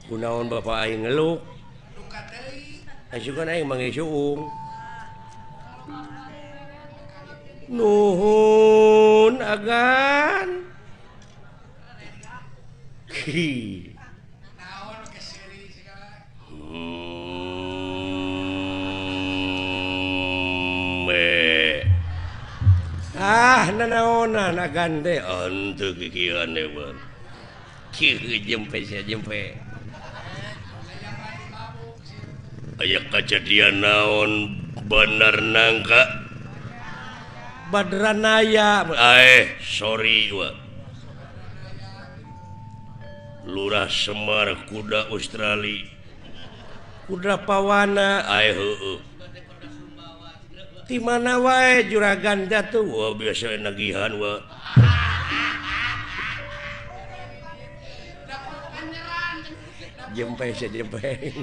Kunaon bapak aing ngeluk? Asukan aing manggih suung. Nuhun agan. Ki. Ah nanaonan agan teh henteu kikieuan teh beuh. Kieu jempe sia jempe. Aya kajadian naon bener nangka Badranaya sorry wa. Lurah Semar kuda Australia kuda pawana heueuh. Di mana wae juragan jatuh wah biasa nagihan wa. Jempe sia jempe.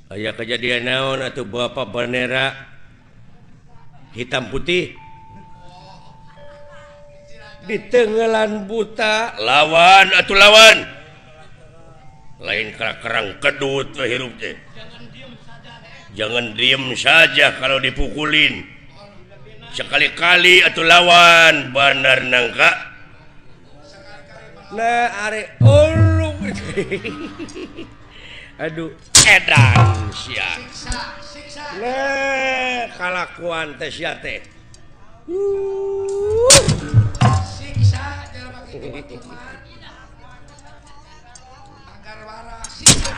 Aya kejadian naon atuh bapak bendera hitam putih di tenggelan buta lawan atuh lawan lain kerang kedut hirup teh. Jangan diem saja kalau dipukulin sekali-kali atuh lawan bandar nangka nah are ulung. Aduh edan sia. Nah kalakuan teh sia teh. Siksa jelema kitu mah. Agar waras siksa.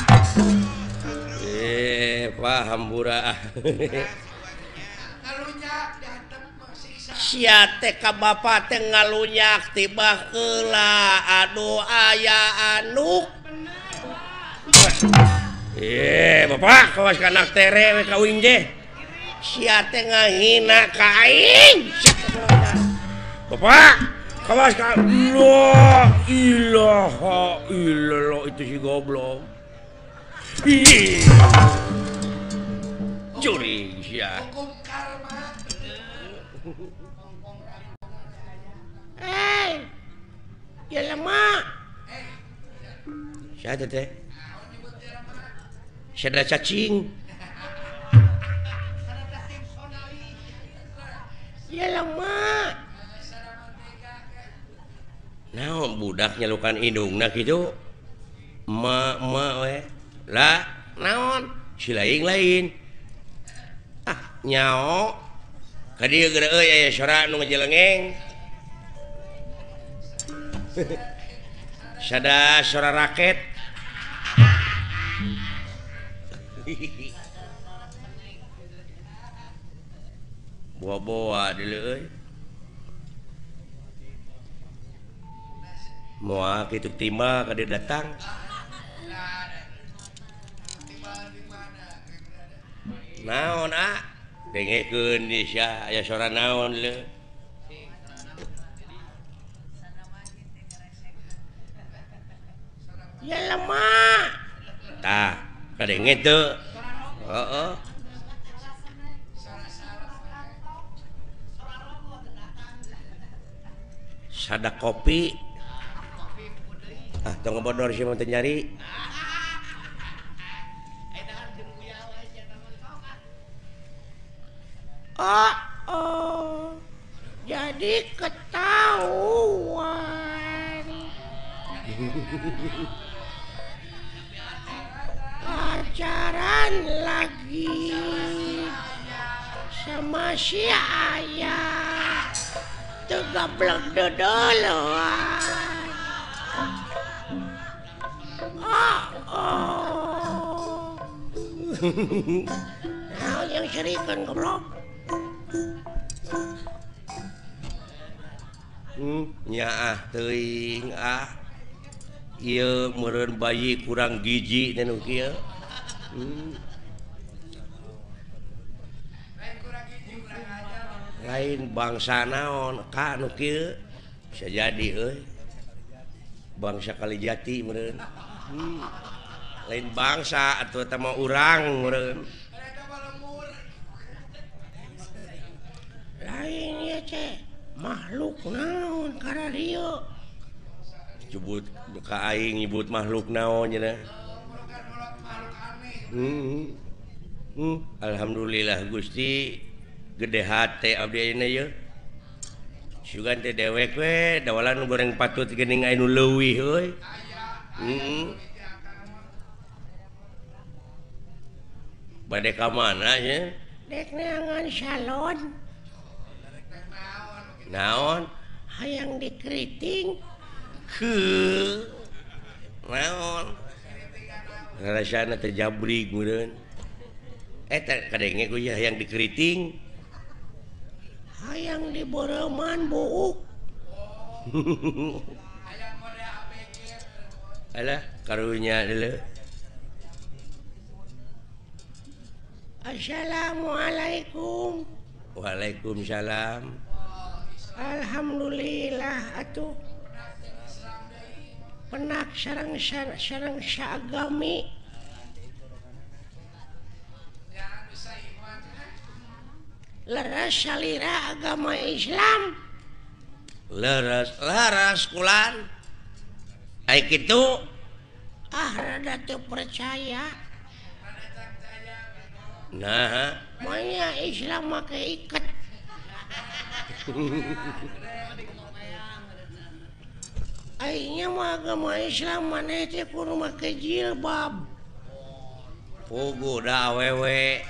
Paham burak. Ngalunyak dihantem siksa. Sia teh ka bapa teh ngalunyak tibah heula. Aduh aya anuk. Bapak kawas kanak tere we ka uing teh. Sia teh ngahina ka aing. Bapak kawas ka la ilaha illallah itu si goblok. Ih. Curi sia. Hukum karma. Ya lemah. Sia teh. Sada cacing. Ya lemah. Naon budak nyalukan indungna kitu? Ma ma we. Lah naon? Si lain-lain. Ah nyao. Ka dieu geura euy aya sora nu ngejelengeng. Sada sora raket. Boa-boa dulu euy. Moal kitu timah ka dieu datang. Naon ah? Dengekeun di sia aya sora naon leuh. Ya lemah. Tah, kadenge teu. Heeh. Sada kopi. Ah, tong ngebodor sih mah teu nyari. Oh, oh. Jadi ketahuan. Pacaran lagi sama si ayah. Tegablek dodoloan. Oh, oh. Naon yang serikan goblok? Nyaah teuing ah. Ieu meureun bayi kurang gizi teh nu kieu. Lain bangsa naon ka nu kieu bisa jadi euy. Bangsa Kalijati meureun. Lain bangsa atuh eta mah urang meureun. Lain ieu teh makhluk naon kararieu. Nyebut ka aing nyebut makhluk naon cenah. Alhamdulillah Gusti gede hate abdi ayeuna ye. Sugan teh dewek we dawalan goreng patut geuning anu leuwih euy. Heeh. Bade ka mana nya? Dek neangan salon. Naon? Hayang dikeriting. Heuh. Naon? Rasana teh jabrig meureun. Eta kadenge ku hayang dikeriting. Hayang diboreman buuk. Alah karunya deuleu. Assalamualaikum. Waalaikumsalam. Alhamdulillah atuh. Penak sareng sareng saagami. Leres salira agama Islam. Leres leres kulan. Ai kitu ah rada teu percaya. Nah, maunya Islam make iket. Aingnya mah agama Islam maneh teh kudu make jilbab. Puguh da awewe.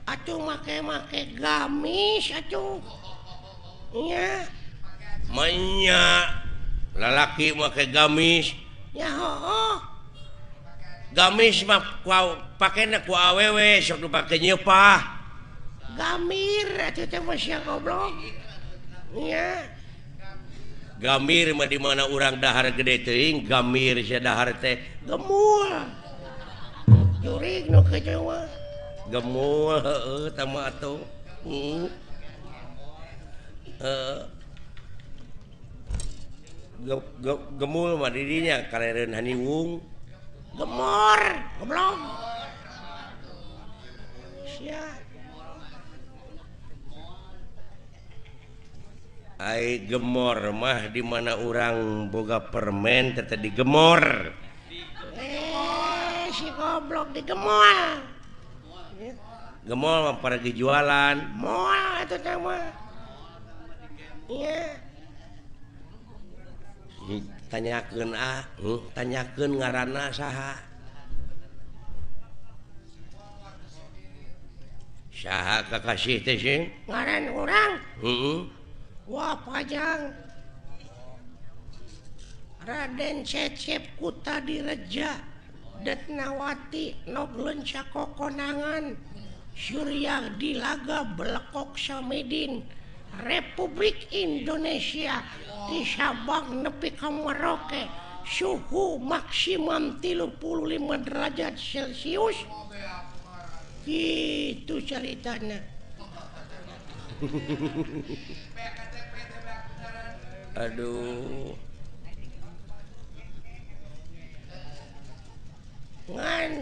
Atuh make-make gamis atuh. Nya. Manya lalaki make gamis. Nya hooh. Gamis mah pakena ku awewe sok dipake nyeupah. Gamir atuh teh mah sia goblok. Nya. Gamir mah di mana urang dahar gede teuing, gamir sia dahar teh gemul. Jurig nu kitu mah. Gemul heueuh tah mah atuh. Heeh. Gemul mah di dinya karereun haniwung. Gemor, goblok. Sia. Ai gemor mah di mana urang boga permen teh digemor. Si goblok digemol. Gemol mah paragi jualan. Moal atuh teh mah. Iya. Tanyakeun ah, tanyakeun ngaranna saha. Saha kakasih teh sih? Ngaran urang? Heeh. Wah pajang. Raden Cecep Kutadireja Detnawati Nogleun Sakokonangan Surya Dilaga Belekok Samidin Republik Indonesia di Sabang nepi ka Merauke suhu maksimum 35 derajat Celcius. Gitu ceritanya. Aduh. Ngan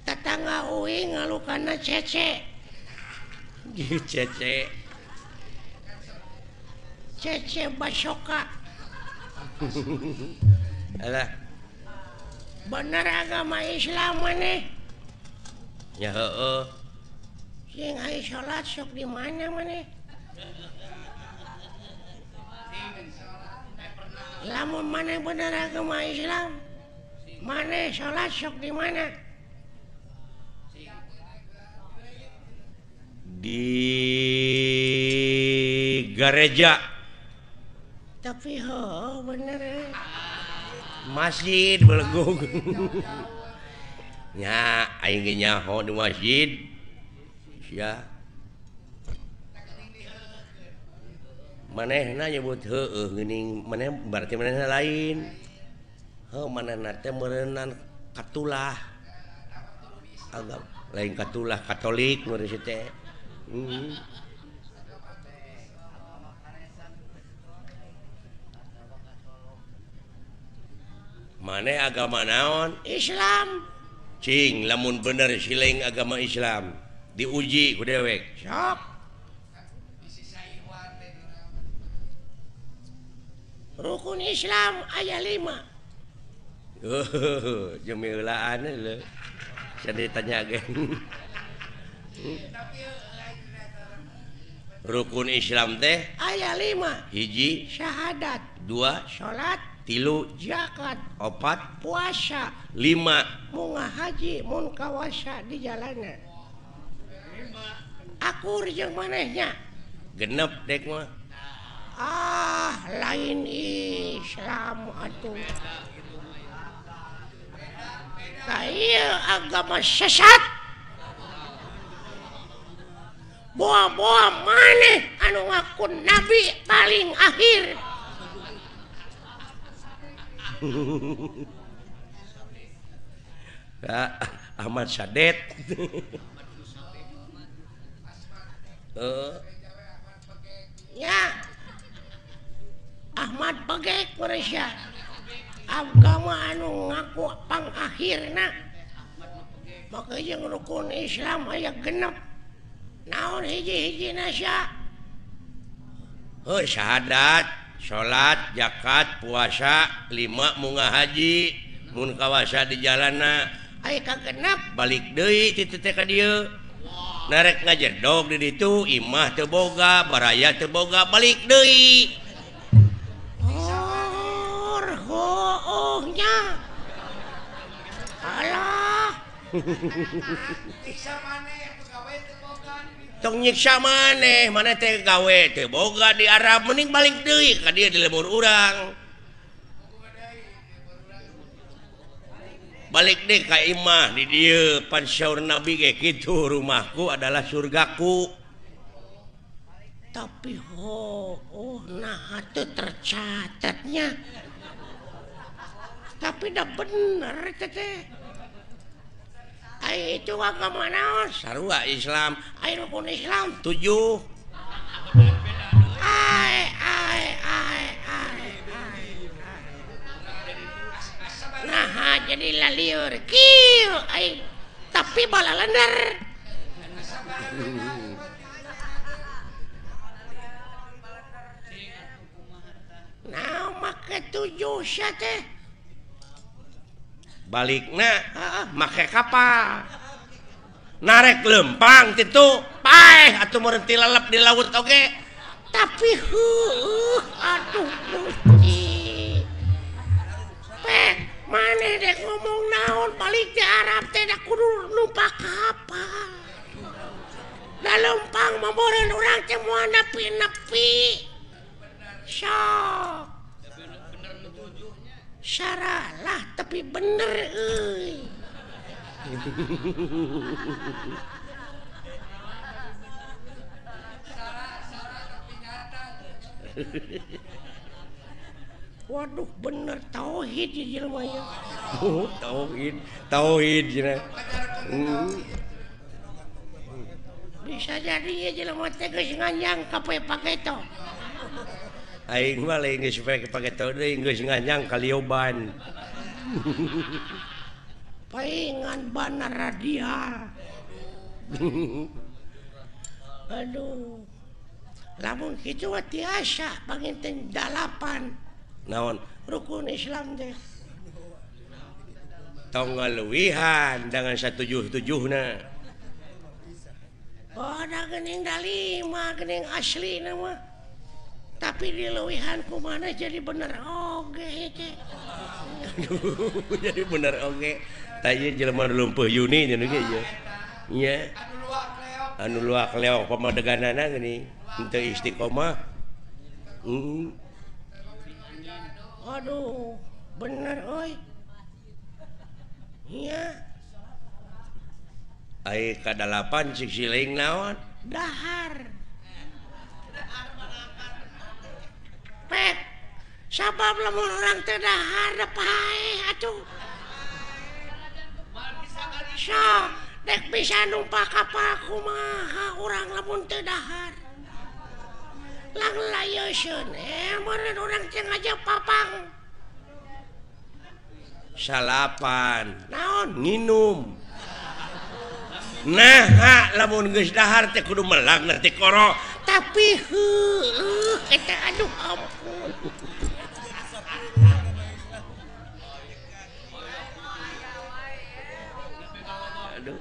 tetangga uing ngalukana cece. Cece. Cece Basoka. Alah. Bener agama Islam maneh? Ya heueuh. Sing ai salat sok di mana maneh? Lamun maneh bener agama Islam, maneh salat sok di mana? Di gereja. Tapi oh bener masjid belegung. Nya aing ge nyaho di masjid. Sia. Manehna nyebut heueuh geuning maneh berarti manehna lain. Heuh manehna teh meureunan katulah. Agama lain katulah Katolik meureun si teh. Maneh agama naon? Islam. Cing lamun bener sileng agama Islam diuji ku dewek. Sok. Rukun Islam aya 5. Jemi heulaan leuh. Jadi ditanya ge. Rukun Islam teh aya 5. Hiji syahadat, 2 salat, 3 zakat, 4 puasa, 5 munga haji mun kawasa di jalana. Akur jeung manehnya. Genep dek mah. Ah, lain Islam atuh. Tah ieu agama sesat. Boa-boa maneh anu ngaku nabi paling akhir. Ahmad Sadet. Ya Ahmad Pegek Malaysia. Agama anu ngaku pangakhirna. Maka jeung rukun Islam aya genep. Naon hiji-hiji nasya? Heuh syahadat, salat, zakat, puasa, 5 munga haji, mun kawasa di jalana. Aya kagenep balik deui ti teh ka dieu. Narek ngajedog di ditu, imah teu boga, baraya teu boga, balik deui. Oh, nya. Alah. Tong nyiksa maneh, maneh teh gawe teu boga di Arab, mending balik deui ka dieu di lembur urang. Balik deh ka imah di dieu, pan saur Nabi ge kitu, rumahku adalah surgaku. Tapi oh nah teu tercatatnya. Tapi dah bener teh. Ai itu agama naon? Sarua Islam. Ai rukun Islam 7. Ai ai ai ai. Nah jadi laliur kieu ai tapi balalender. Nah make 7 sia teh. Balikna make kapal. Narek lempang titu paeh atuh meureun lalep di laut oge. Tapi heuh aduh Gusti. Pek maneh dek ngomong naon balik di Arab teh da kudu numpak kapal. Da lempang mah meureun urang teh moal nepi-nepi. Sok. Saralah tapi bener euy. Waduh bener tauhid ieu jelema nya. Oh, tauhid, tauhid cenah. Bisa jadi ieu jelema teh geus nganyang ka poe paketo. Aing mah lain geus paketo deui geus nganyang ka lioban. Paingan banar radial. Aduh. Lamun kitu mah tiasa panginten 8. Naon? Rukun Islam teh. Tong ngaluwihan dengan 177-na. Oh, da geuning da 5 geuning aslina mah. Tapi diluwihan kumana jadi bener oge teh. Jadi bener oge. Tah ieu jelema nu lumpuh Yuni nya nu ge ieu. Nya. Anu luak leok pamadeganana geuning henteu istiqomah. Aduh, bener euy. Nya. Ai kadalapan cik siling naon? Dahar. Pek. Sabab lamun urang teu dahar da paeh atuh. Sok, dek bisa numpak kapal kumaha urang lamun teu dahar. Lang layeuskeun meureun urang teh ngajak papang. Salapan. Naon nginum. Nah, lamun geus dahar teh kudu melag ngerti koro. Tapi heueuh eta aduh ampun. Aduh.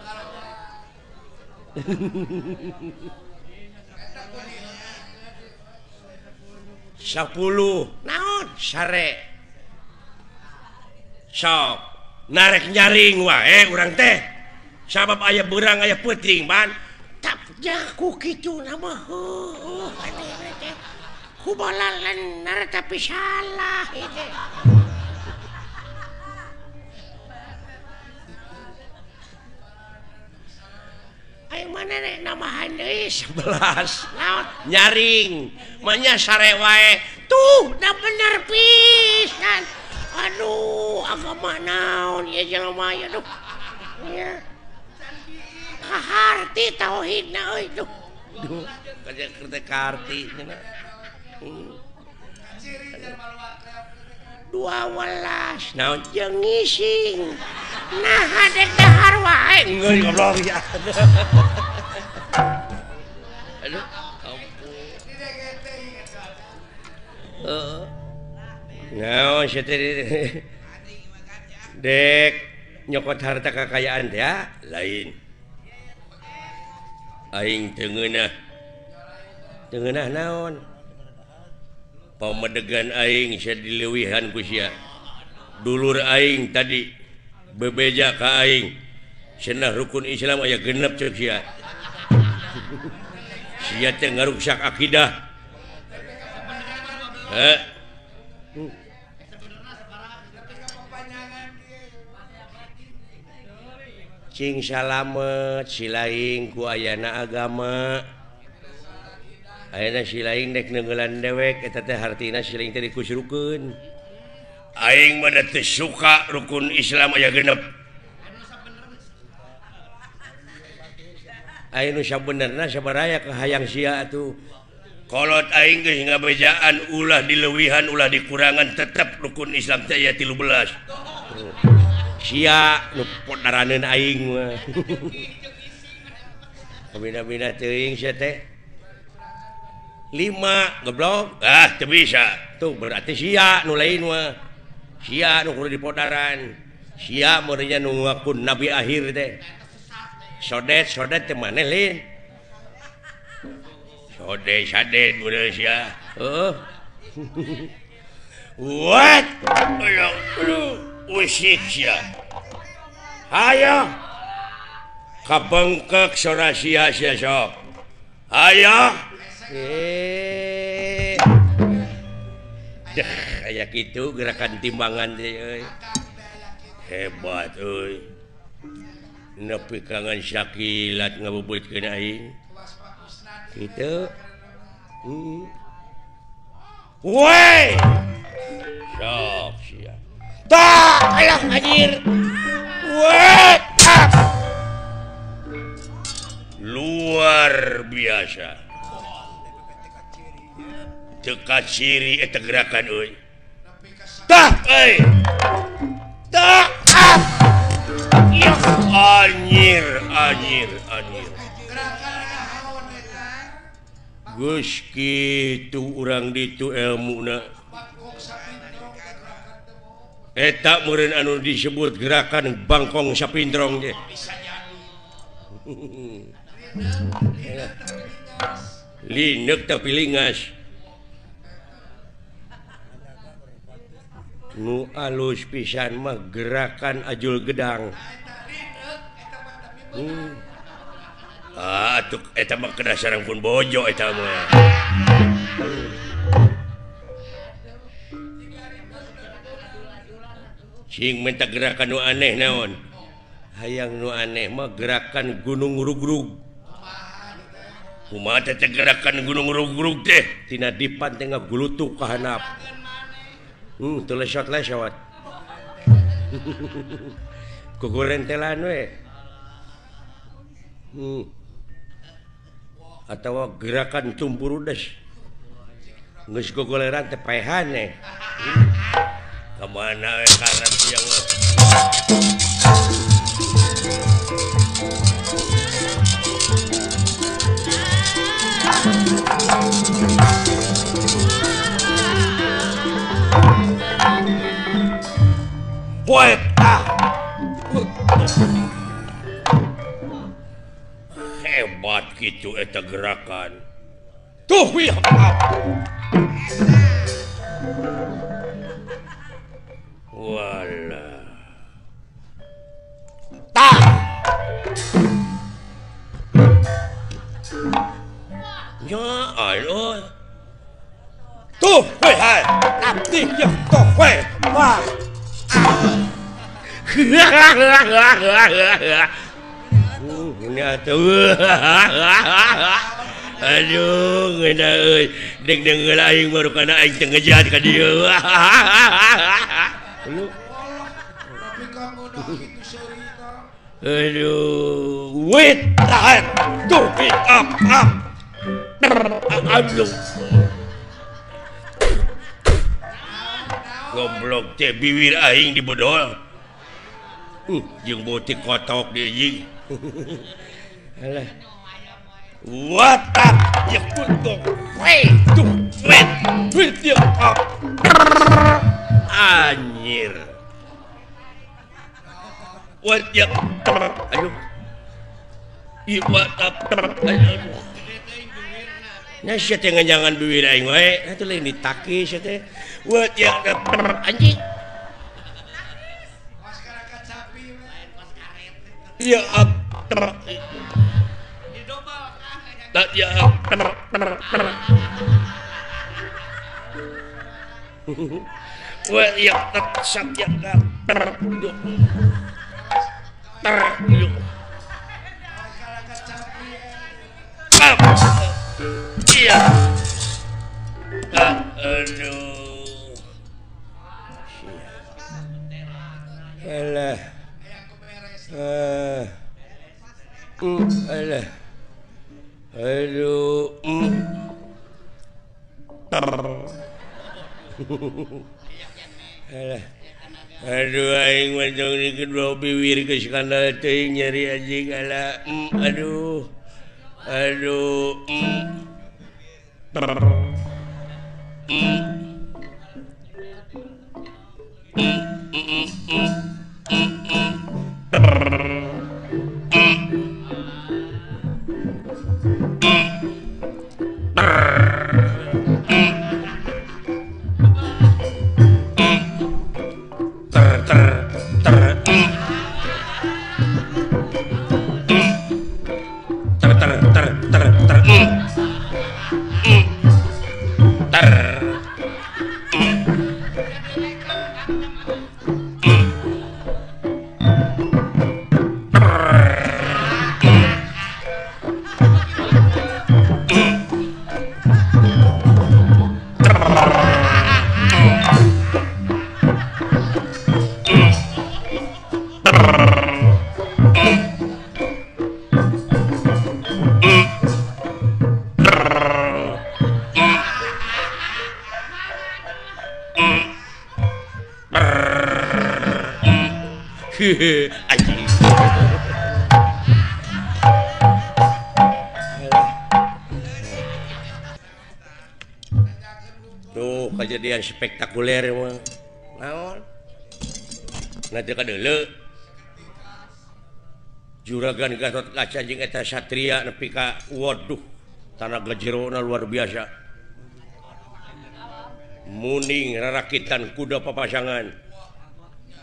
10 naon sare sok narek nyaring wae urang teh sabab aya beurang aya peuting man tap jaku kitu na mah heuh teh kubalalan tapi salah itu. Ayo mana nek namahan deui 11 naon nyaring manya sare wae tuh da bener pisan aduh agama naon ieu jelema ieu aduh nya kaharti tauhidna euy duh duh kaja karti cenah 12 naon jeung ngising nah dek dahar wae geus goblok ya. Aduh ampun. Heeh. Naon sia teh dek nyokot harta kekayaan teh ya lain. Aing teu ngeunah. Teu ngeunah naon? Pamedegan aing sia dileuwihan ku sia. Dulur aing tadi bebeja ka aing cenah rukun Islam aya genep ceuk sia. Sia teh ngaruksak akidah. Heh. Cing salamet silaing ku ayana agama. Ayeuna silaing dek neungeulan dewek eta teh hartina silaing teh dikusrukeun. Aing mah da teu suka rukun Islam aya genep. Aing nu sabenerna sabaraya kahayang sia atuh. Kolot aing geus ngabejaan ulah dileuwihan ulah dikurangan tetep rukun Islam teh aya 13. Sia nu podaraneun aing mah. Kabina-bina teuing sia teh. 5 goblok ah teu bisa. Tuh berarti sia nu lain mah. Sia nu kudu dipodaran. Sia meureunnya nu ngakun nabi akhir teh. Sodet sodet teh maneh lin. Sodet sadet meureun sia. Heuh. What? Aduh, usik sia. Hayo. Kabengkek sora sia sia sok. Hayo. Dah kayak gitu gerakan timbangan teh euy. Hebat euy. Nepi kangen sakilat ngabubuitkeun aing. Kitu. Woi. Sok sia. Tah, alah anjir. Woi. Luar biasa. Teka ciri eta gerakan euy. Tah euy. Tah. Anjir, anjir, anjir. Geus kitu urang ditu elmuna. Eta meureun anu disebut gerakan bangkong sapindrong teh. Lineuk tapi lingas. Nu alus pisan mah gerakan ajul gedang. Ah, atuh eta mah kena sareng pun bojo eta mah. Cing minta gerakan nu aneh naon? Hayang nu aneh mah gerakan gunung rugrug. Kumaha teh gerakan gunung rugrug teh? Tina dipan teh ngagulutuk ka handap. Teu lesot-lesot. Kugurentelan we. Atawa gerakan tumpurudes. Geus gogoleran teh paehan eh. Ka mana we karep sia mah. Poet ah. Hebat gitu eta gerakan. Tuh wih. Walah. Tah. Ya Allah. Tuh wih hai. Abdi ya tuh wih. Wah. Aduh, ngeuna euy. Deg-degeun aing baru kana aing teu ngejahat ka dieu. Lu. Aduh, wait, tahan. Tuh, up, up. Aduh. Goblok teh bibir aing dibodol. Jeung botik kotok di anjing. Alah. What up? Ya kuntung. Wait, tuh, wait. Wait ya. Anjir. What ya? Aduh. Ih, what up? Aduh. Nah, sia teh nganjangan bibir aing wae. Atuh lain ditaki sia teh. What ya? Anjing. Ya ya well ya ya iya. Aduh. Alah. Alah. Aduh. Alah. Aduh aing mah tong dikeun bibir geus skandal teuing nyeri anjing alah. Aduh. Aduh. Anjing. Tuh kejadian spektakuler mah. Naon? Nanti kadeuleu. Juragan Gatot Kaca jeung eta satria nepi ka waduh, tanaga jerona luar biasa. Muning rarakitan kuda papasangan.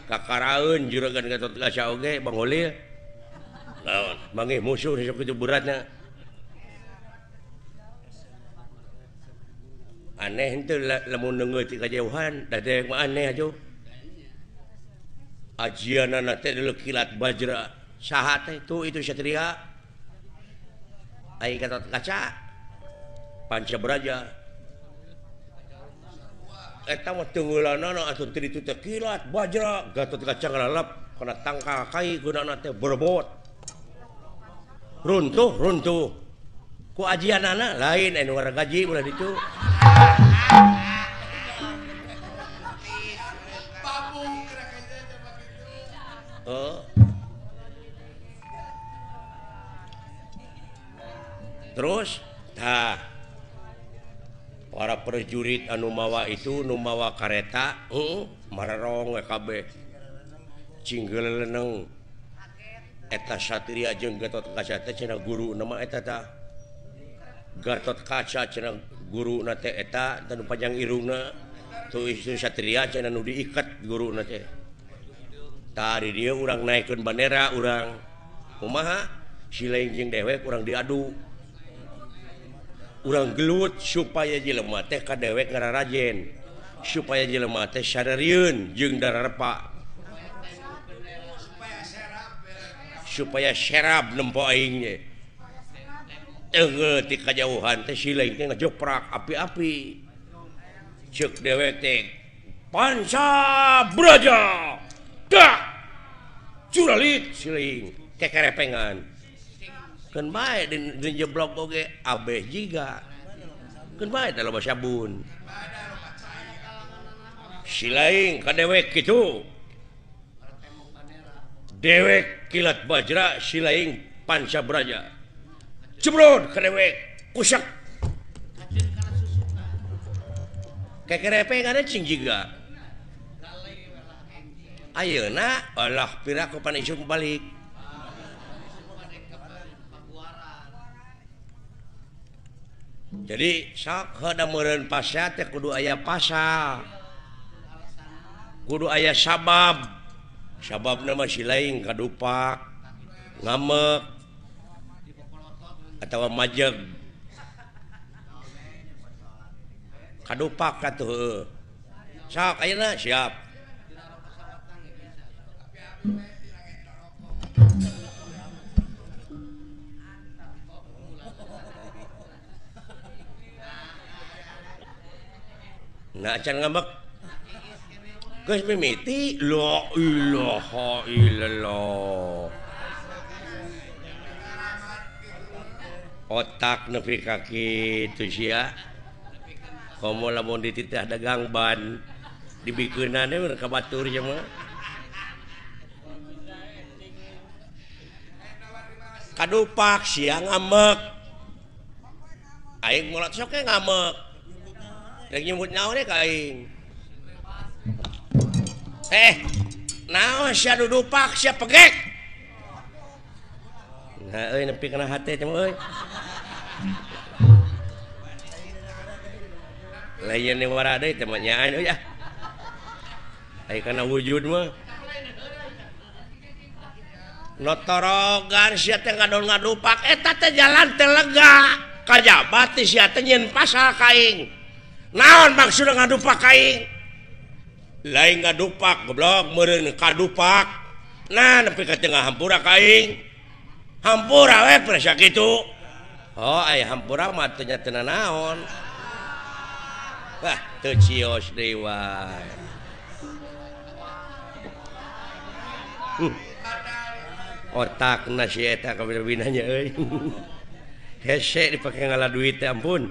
Kakaraeun juragan Gatot Kaca oge Bang Holil. Naon? Manggih musuh sok kitu beratna. Aneh henteu lamun neungeut ti kajauhan da teh mah aneh atuh. Ajianana teh deuleu kilat bajra. Saha teh tuh itu satria. Aing Gatot Kaca. Panca Braja. Eta mah teungeulanana atuh teu ditu teh kilat bajra Gatot Kaca ngalalap kana tangkal kai gunana teh berbot. Runtuh runtuh. Ku ajianana lain anu waragaji ulah ditu. Oh. Terus tah para prajurit anu mawa itu nu mawa kareta mararong we kabeh. Cinggeleneng eta Satria jeung Gatot Kaca teh cenah guru nama eta tah. Gatot Kaca cenah guruna teh eta tanu panjang irungna. Tuh istri Satria cenah nu diikat guruna teh. Tah di dieu urang naikeun bandera urang. Kumaha? Si lain jeung dewek urang diadu. Urang gelut supaya jelema teh ka dewek ngararajen. Supaya jelema teh sadarieun jeung dararepa. Supaya serab nempo aing ge. Teunggeul ti kajauhan teh si lain teh ngajoprak api-api. Ceuk dewek teh Panca Braja. Dak. Curalit si lain kekerepengan. Keun bae di jeblok oge abeh jiga. Keun bae teh loba sabun. Si lain ka dewek kitu. Dewek kilat bajra si lain Panca Braja. Jebrot ka dewek kusak. Kekerepengan cing jiga. Ayeuna alah piraku pan isuk balik. Jadi sok heuda meureun pasea teh kudu aya pasal. Kudu aya sabab. Sababna mah si lain kadupak, ngamek atawa majeg. Kadupak atuh heueuh. Sok ayeuna siap. Nah acan ngambek. Geus mimiti la ilaha illallah. Otak nepi ka kitu sia. Komo lamun dititah dagang ban dibikeunana we ka batur nya mah. Kadupak sia ngambek. Aing molot sok ge ngambek. Rek nyebut naon ka aing. Naon sia dudupak sia pegek. Nah euy nepi kana hate teh euy. Lain wara deui teh mah nyaan euy ah. Ai kana wujud mah. Notorogan sia teh ngadon ngadupak eta teh jalan teh lega. Kajaba teh sia teh nyieun pasal ka aing. Naon maksudna ngadupak ka aing? Lain ngadupak goblok meureun kadupak. Nah nepi ka tengah hampura ka aing. Hampura we presa kitu. Oh aya hampura mah teu nya teu nanaon. Wah teu cios deui wae. Otakna si eta kabina-binanya euy. Hese dipake ngala duit teh ampun.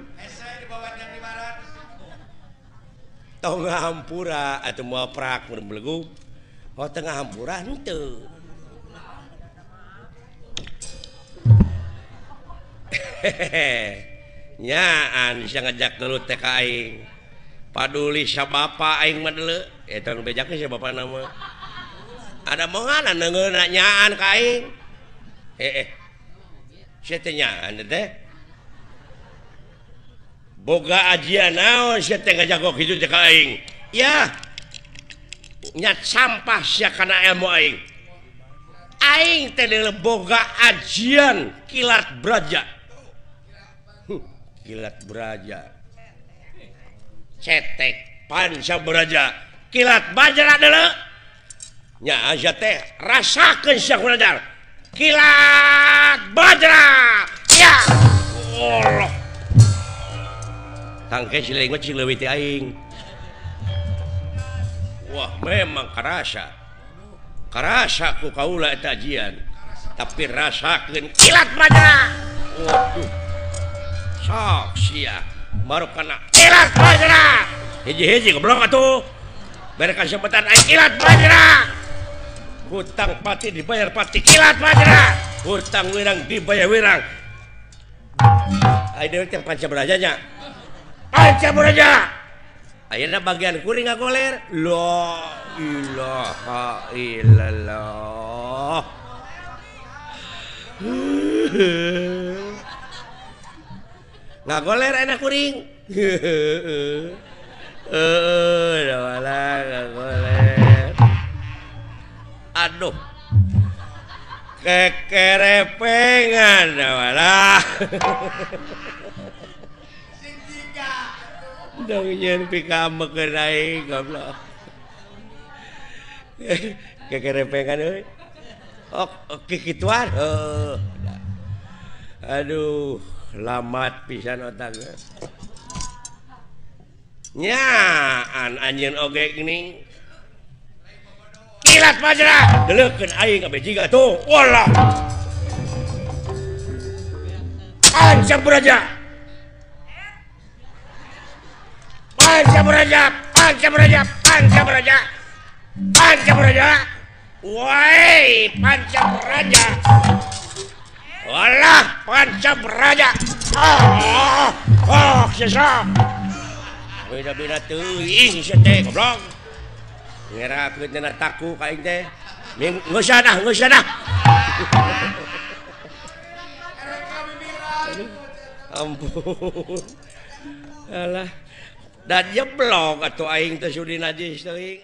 Tengah hampura atau mau prak berbelegu. Oh tengah hampura henteu. Nyaan bisa ngajak gelut teh ka aing. Paduli sabapa aing mah deuleu. Eta nu bejakeun si bapana mah. Ada mongan neungeun nyaan ka aing. Sia teh nyaan teh. Boga ajian naon sia teh ngajago kitu teh ka aing. Ya. Nyat sampah sia kana ilmu aing. Aing teh boga ajian kilat braja. Kilat braja. Cetek panca braja. Kilat bajra deuleu. Nya sia teh rasakeun sia kunajar. Kilat bajra. Ya. Allah. Tangke si lain mah cing leuwih ti aing. Wah, memang karasa. Karasa ku kaula eta ajian. Tapi rasakeun kilat bajra. Waduh. Sok sia baru kana kilat bajra. Hiji-hiji goblok atuh. Bere kasempatan aing kilat bajra. Hutang pati dibayar pati kilat bajra. Hutang wirang dibayar wirang. Aing dewek teh panca braja nya. Panca braja. Ayeuna bagian kuring ngagoler. La ilaha illallah. Ngagoler ayeuna kuring. Heeh, dah ngagoler. Aduh. Kekerepengan dah. Dong nyeun pikamekeun aing goblok. Kekerepengan euy. Ok kikituan heuh. Aduh, lamat pisan otakna. Nyaan anjeun oge geuning. Kilat Bajra, deleukeun aing kabeh jiga tuh. Walah. Pancap Raja. Pancap Raja, Pancap Raja, Pancap Raja. Pancap Raja. Woi, Pancap Raja. Walah, Pancap Raja. Ah, ah, sesa. Beda-beda teuing sia teh goblok. Ngerakeun cenah taku ka aing teh. Geus ah, geus ah. Ampun. Alah. Dan jeblok atuh aing teh sudi najis teuing.